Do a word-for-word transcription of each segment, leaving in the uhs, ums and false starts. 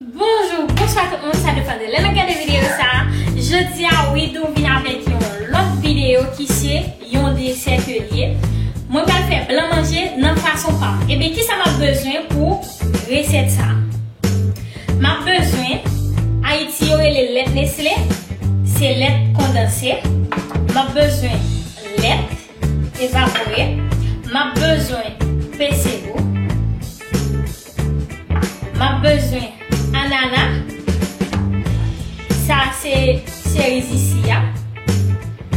Bonjou, bonswa tout moun, sa depann de lè n ap gade videyo sa a. Jodi a, Widoo vin avèk yon lòt videyo ki se yon desè ke l ye. Mwen pral fè blan manje nan fason pa m. Ebyen, kisa m ap bezwen pou resèt sa a? M ap bezwen, Ayiti yo rele lèt Nestlé, se lèt kondanse. M ap bezwen lèt evapore. M ap bezwen pesebou. M ap bezwen anana. Sa se seriz isi a.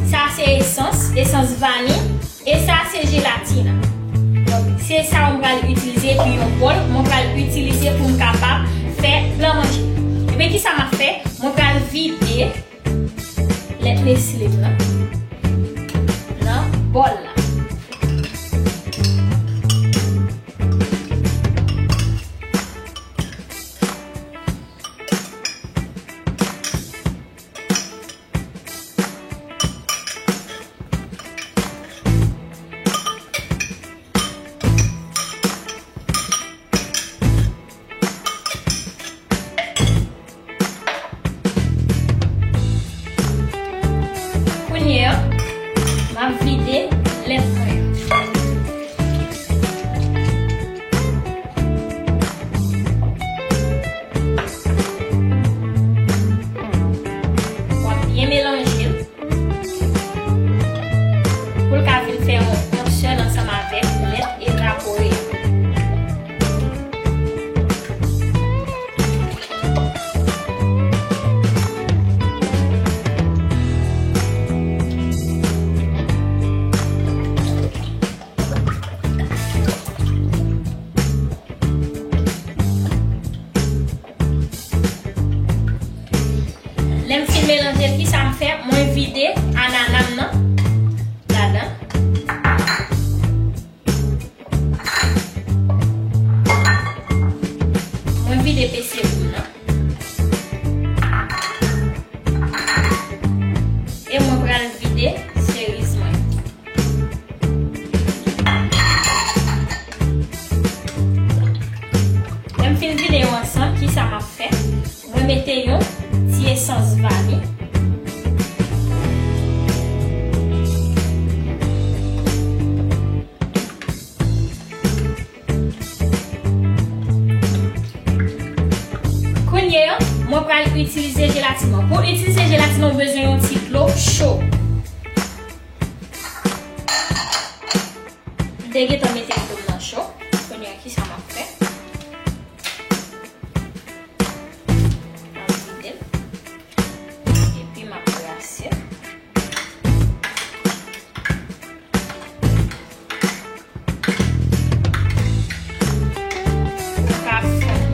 Sa se esans, esans vani. E sa se jelatina. Donk, se sa mwen pral itilize epi yon bòl mwen pral itilize pou m kapab fè blan manje. Ebyen, kisa m ap fè? Mwen pral vide lèt Nestlé m nan nan bòl la. Kounye a, m ap vide lèt mwen an. W ap byen melanje l. Pou l ka vin fè yon, yon sèl ansanm avèk lèt evapore a. Lè m fin melanje l, kisa m fè? Mwen vide anana m nan ladan. Mwen vide pesebou m nan. E mwen pral vide seriz mwen. Lè m fin vide yo ansanm, kisa m ap fè? Mwen mete yon ti esans vani. Kounye a, mwen pral itilize jelatin mwen. Pou itilize jelatin mwen, ou bezwen yon ti dlo cho. M te gentan mete dlo m nan cho. Kounye a, kisa m ap fè? M ap vide l. Epi m ap brase l. Pou l ka fonn.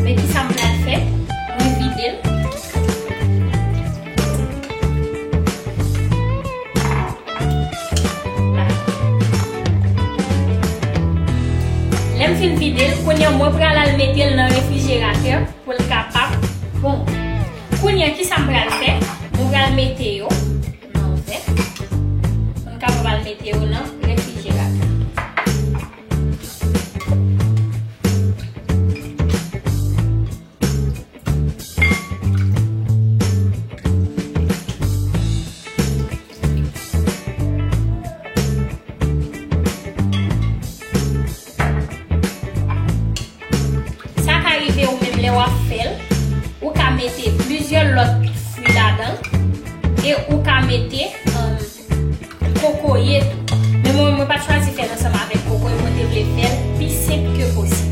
Men kisa m pral fè? Mwen vide l. Lè m fin vide l, kounye a mwen pral al mete l nan refrijeratè pou l kapab bon. Kounye a, kisa m pral fè? Mwen pral mete yo nan vè pou n kapab al mete yo nan refrijeratè. Sa ka rive ou menm lè w ap fè l, ou ka mete plizyè lòt fwi ladan l, e ou ka mete, um, kokoye tou. Men mwen, mwen pa t chwazi fè l ansanm avèk kokoye, mwen te vle fè l pi senp ke posib.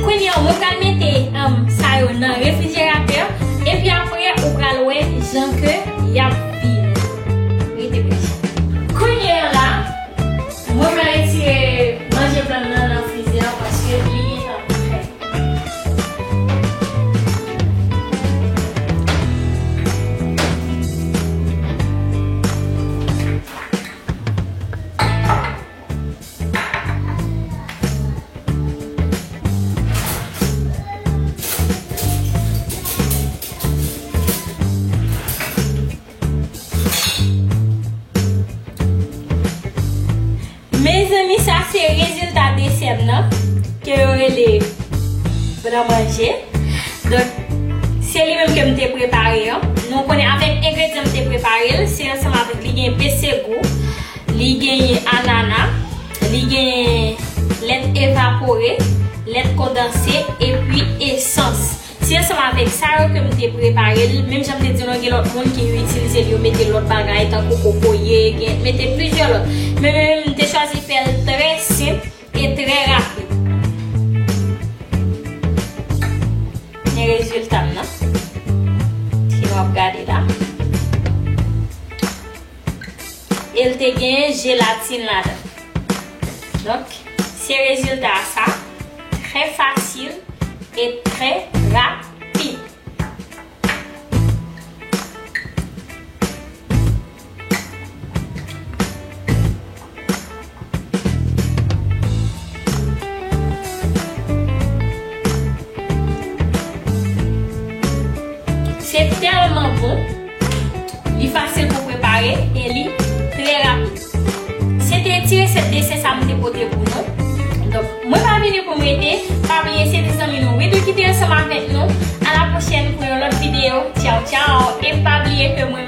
Kounye a, mwen pral mete, um, sa yo nan refrijeratè, epi apre, ou pral wè jan ke y ap vini. Rete branche. Kounye a la, mwen pral retire manje blan nan nan frizè a paske li gentan prè. Mezanmi, sa se rezilta desè m nan, ke yo rele blan manje. Donk, se li menm ke m te prepare an. Nou konnen avèk engredyan m te prepare l, se ansanm avèk li gen pesegou, li gen anana, li gen lèt evapore, lèt kondanse, epi esans. Se ansanm avèk sa yo ke m te prepare l. Menm jan m te di nou, gen lòt moun ki itilize l, yo mete lòt bagay, tankou kokoye, gen, mete plizyè lòt. Men mwen menm, m te chwazi fè l trè senp e trè rapid. Men rezilta m nan, si nou ap gade la. E l te gen jelatin ladan. Donk, se rezilta sa, trè fasil e trè rapid. Se tèlman bon, li fasil pou prepare e li trè rapid. Se te ti resèt desè sa m te pote pou nou. Donk, mwen pa vini pou m rete. Pa bliye, se te zanmi nou Widou ki te ansanm avèk nou. A la pwochèn pou yon lòt videyo. Tchaw, tchaw. E pa bliye ke mwen